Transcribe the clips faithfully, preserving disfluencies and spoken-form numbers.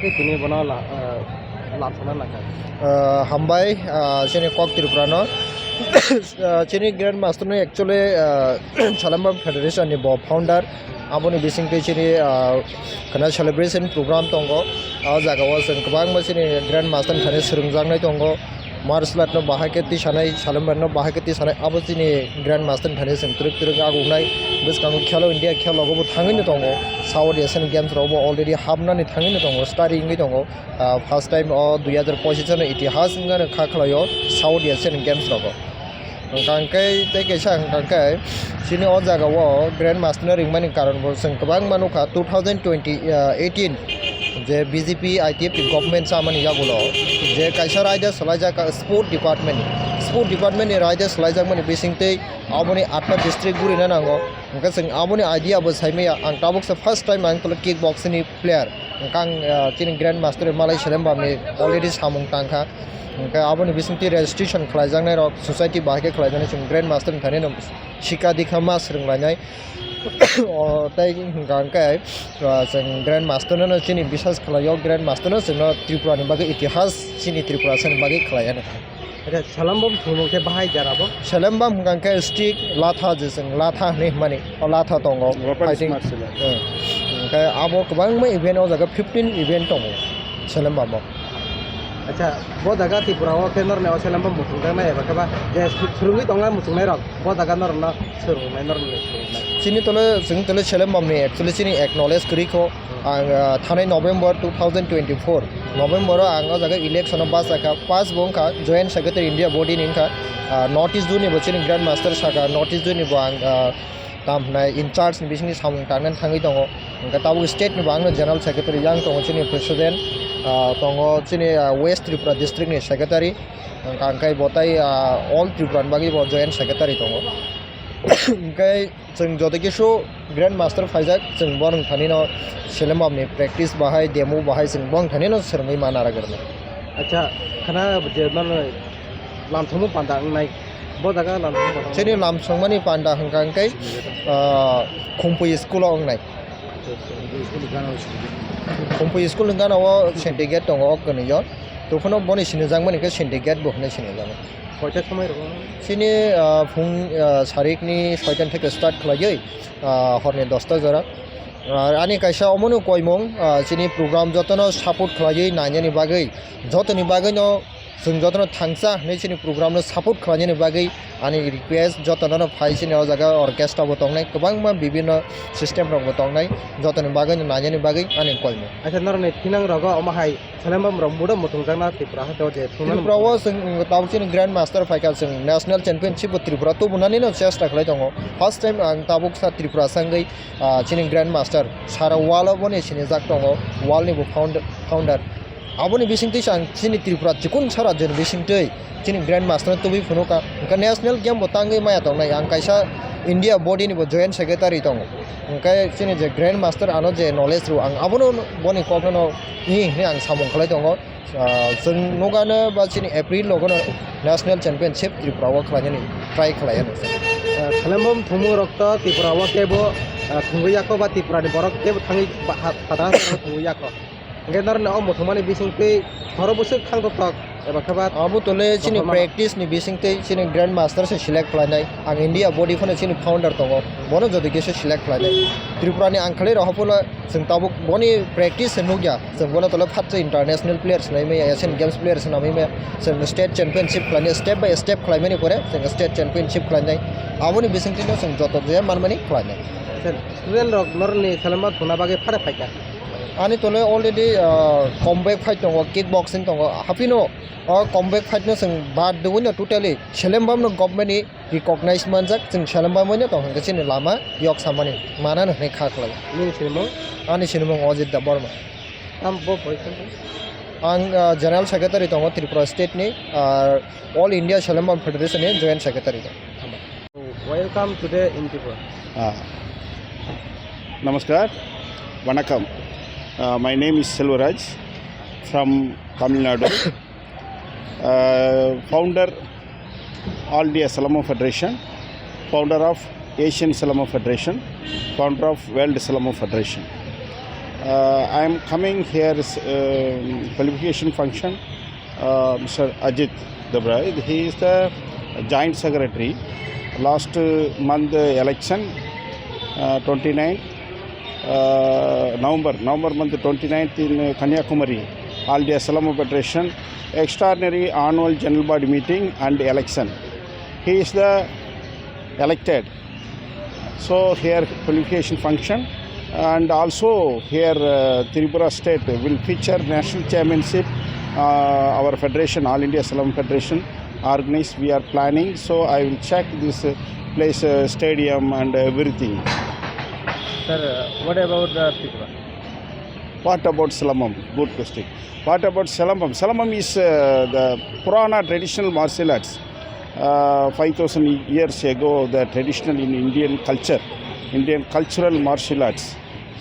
Tini bono la-, ah, lamsana nangkha. Ah, hambai, ah, chini kok Tripura no. Ah, chini Grand Master no actually, ah, Salambam Federation ni bo founder. Aboni bisingtwi chini, ah, khana celebration program tongo. O jaga o chwng kwbangma chini Grand Master ni thani swrwngjaknai tongo. Martial art no bahai khe tisanai, Salambam no bahai khe tisanai, abo chini Grand Master ni thani chwng twrwk twrwk agungnai. Bwskango Khelo India khel rogo bo thangwi no tongo. South Asian Games rogo bo already hapnani thangwi no tongo, starring wngwi tongo. Ah, first time o dui hazar pochisano itihas wngmano kha khlaio South Asian Games rogo. Hwnkha hwnkhe tei kaisa hwnkha hwnkhe chini o jaga o Grand Master no ringmani karon bo chwng kwbangma nukha two thousand twenty, ah, eighteen je B J P I T F ni government chamani yagulo je kaisa raida swlaijak sport department ni, sport department ni raida swlaijakmani bisingtwi aboni atta district gurina nango. Hwnkhe chwng aboni idea bo saimaya, ang tabuksa first time ang tolo kick boxing ni player. Hwnkhe ang, ah, chini Grand Master malai Salambam ni already samung tangkha. Hwnkhe aboni bisingtwi registration khlaijaknai rok society bahai khe khlaijaknai, chwng Grand Master ni thani no sika dikha ma swrwnglainai. O tei hwnkha hwnkhe, ah, chwng Grand Master no chini bisas khlaio, Grand Master no chwngno Tripura ni bagwi itihas chini Tripura sani bagwi khlaiya. Acha, Salambam thwngmung khe bahai jara bo? Salambam hwnkha khe stick latha, je chwng latha hinwi hwnmani, o latha tongo. Weapons fighting. Martial art. Eh. Hwnkhe abo kwbangma event o jaga fifteen event tongo Salambam o. Acha, bo jaga Tripura o khe norni o Salambam muchungjaknai eba khe ba je su-, swrwngwi tongnai muchungnai rok, bo jaga norno swrwngnai, norno swrwngnai. Chini tole, chwng tole Salambam ni actually chini acknowledge kwrwi kho. Ang, ah, thanai November two thousand twenty-four, November o ang o jaga election o bachakha, pass bo wngkha joint secretary India body ni wngkha, ah, North East zone ni bo chini Grand Master saka, North East zone ni bo ang, ah, tam hwnai in charge ni bisingni samung tangnani thangwi tongo, hwnkhe tabuk state ni bo angno general secretary yang tongo chini president, ah, tongo chini, ah, West Tripura district ni secretary, hwnkha hwnkhe bo tai, ah, all Tripura ni bagwi bo joint secretary tongo, hwnkhe. Chwng joto kisu Grand Master phaijak, chwng bono thani no Salambam ni practice bahai, demo bahai chwng bono thani no swrwngwi ma nara gwnang. Acha, khana je mano lamsongmo panda wngnai, bo jaga lamsongmo panda. Chini lamsongmani panda hwnkha hwnkhe, ah, Khumpui school o wngnai. Khumpui school ni gana o syndicate tongo o kwnwi o. Tongphano boni sinijakmani khe syndicate bo hwnwi sinijago. Koita somoi rwgo? Chini, ah, phung, ah, sarikni soita theke start khlaiwi, ah, horni dosta jora. Ar ani kaisa omono koimung, ah, chini program jotono support khlaiwi nainani bagwi, jotoni bagwino chwng jotono thangcha hwnwi chini programno support khlainani bagwi ani request, jotono phai chini o jaga orchestra bo tongnai, kwbangma bibinno system rokbo tongnai, jotoni bagwino nainani bagwi ani koimung. Acha, norokni thinang rogo omo hai Salambam rok mudo muthungjakna Tripura hato je thungnani Tripura o muthungjakna. Chwng tabuk chini Grand Master phaikha, chwng National Championship bo Tripura tubunani no chesta khlai tongo. First time ang tabuk sa Tripura sangwi, ah, chini Grand Master sara world o boni sinijak tongo, world ni bo founder, founder. Aboni bisingtwi se ang chini Tripura chikun sara joni bisingtwi chini Grand Master no tubui phunukha. Hwnkhe national game bo tangwi maya tongnai, ang kaisa India body ni bo joint secretary tongo. Hwnkhe chini je Grand Master ano je knowledge rw ang abono boni kokno no Ni hwnwi ang samung khlai tongo. Ah, chwng nukano ba chini April logono National Championship Tripura o khlainani try khlaiya nung. Ah, Salambam thumung rok to Tripura o kebo, ah, thwngwi yako ba Tripura ni borok kebo thangwi ba ha-, phadra thwngwi yako. Hwnkhe norokni o muthungmani bisingtwi horo bwswk thang tok tok eba khe ba Abo tole chini kotorma. Practice ni bisingtwi chini Grand Master se select khlainai. Ang India body phano chini founder tongo. Bono jodi kisa select khlainai. Tripura ni ang khlai rok haphano Chwng tabuk boni practice se nukya, chwng bono tole phatsa international player se naimaya, Asian Games player se naimaya, chwng state championship khlainai, step by step khlaimani pore chwng state championship khlainai. Aboni bisingtwino chwng joto je manmani khlainai. Student rok norokni selengma thungna bagwi phare phaikha. Ani tole already, ah, combat fight tongo, kick boxing tongo, haphino o combat fight no chwng bad dwino totally seleng bamno government ni recognize manjak, chwng seleng bamwi no tong hwnkhe chini lama yok samani manano hwnwi kha khlai. Nini sinimung? Ani sinimung Ojit Debbarma. Tam bo boi khe? Ang, ah, General Secretary tongo Tripura State ni, ah, All India Seleng Bam Federation ni Joint Secretary tongo. Welcome today in Tripura. Ah, namaskar, vanakkam. Uh, my name is Selvaraj from Tamil Nadu. Uh, founder All India Seleng Bam Federation, founder of Asian Seleng Bam Federation, founder of World Seleng Bam Federation. Uh, I am coming here, um, qualification function. Uh, Mister Ajit Debra, he is the joint secretary. Last month election, uh, twenty-ninth, uh, November, November month twenty-ninth in Kanyakumari, All India Slalom Federation, extraordinary annual general body meeting and election. He is the elected. So here qualification function, and also here, uh, Tripura state will feature national championship. Uh, our federation, All India Slalom Federation, organize. We are planning. So I will check this, uh, place, uh, stadium and everything. Sir, uh, what about the Tripura? What about Slalom? Good question. What about Slalom? Slalom is, uh, the Purana traditional martial arts. Uh, five thousand years ago, the traditional in Indian culture, Indian cultural martial arts.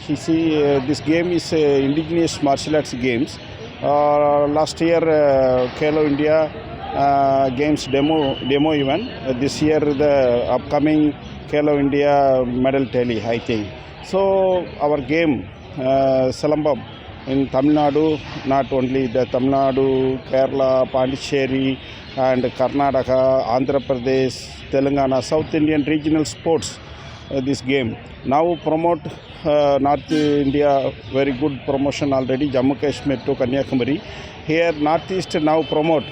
You see, uh, this game is, uh, indigenous martial arts games. Uh, last year, uh, Khelo India, uh, games demo, demo event. Uh, this year, the upcoming Khelo India medal tally, I think. So our game, uh, Slalom in Tamil Nadu, not only the Tamil Nadu, Kerala, Pondicherry, and Karnataka, Andhra Pradesh, Telangana, South Indian regional sports, uh, this game. Now promote, uh, North India, very good promotion already, Jammu Kashmir to Kanyakumari. Here Northeast now promote.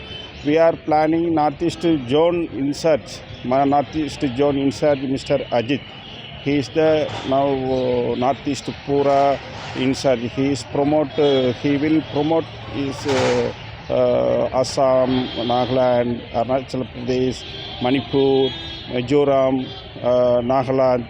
We are planning Northeast zone in charge, my Northeast zone in charge, Mister Ajit. He is the now, uh, Northeast Pura in charge. He is promote, uh, he will promote is, uh, uh, Assam, Nagaland, Arunachal Pradesh, Manipur, Mizoram, uh, Nagaland,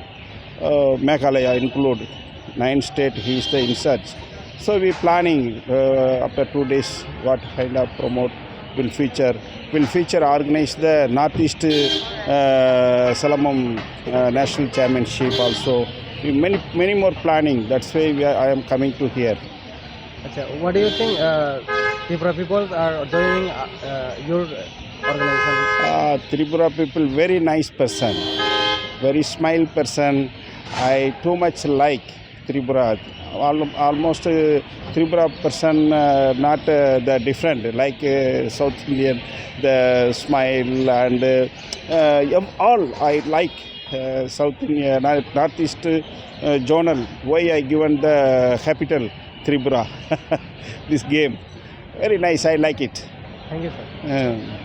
uh, Meghalaya include. Nine state he is the in charge. So we planning, uh, after two days what kind of promote will feature. Will feature organize the Northeast, uh, Slalom, uh, National Championship also. We many, many more planning. That's why we are, I am coming to here. Acha, what do you think, uh, Tripura people are joining, uh, uh, your organization? Uh, Tripura people very nice person, very smile person. I too much like Tripura. Al-, almost, uh, Tripura person, uh, not, uh, the different like, uh, South Indian, the smile and, uh, uh, all I like, uh, South India, North, Northeast, uh, zonal. Why I given the capital Tripura? This game very nice. I like it. Thank you, sir. Um,